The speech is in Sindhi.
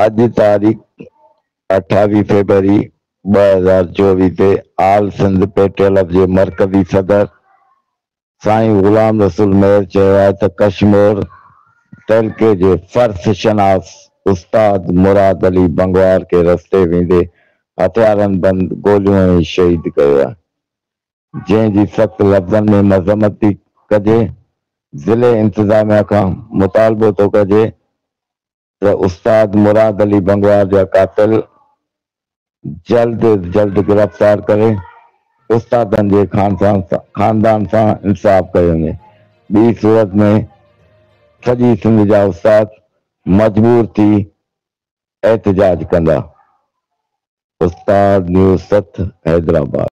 اڄ تاريخ 28 فيبروري 2024 تي آل سنڌ پيٽيلف جي مرڪزي صدر سائين غلام رسول مهر چيو آهي ته ڪشمور تعلقي جي فرض شناس استاد مراد علي بنگوار کي رستي ويندي هٿيارن بند گوليون هڻي شهيد ڪيو آهي جنهن جي سخت لفظن ۾ مذمت ٿي ڪجي ضلعي انتظاميا کان مطالبو ٿو ڪجي ته استاد مراد علي بنگوار جا قاتل جلد از جلد گرفتار ڪري استادن جي خاندان سان انصاف ڪيو وڃي ٻي صورت ۾ سڄي سنڌ جا استاد مجبور ٿي احتجاج ڪندا. استاد نيوز 7 حيدرآباد.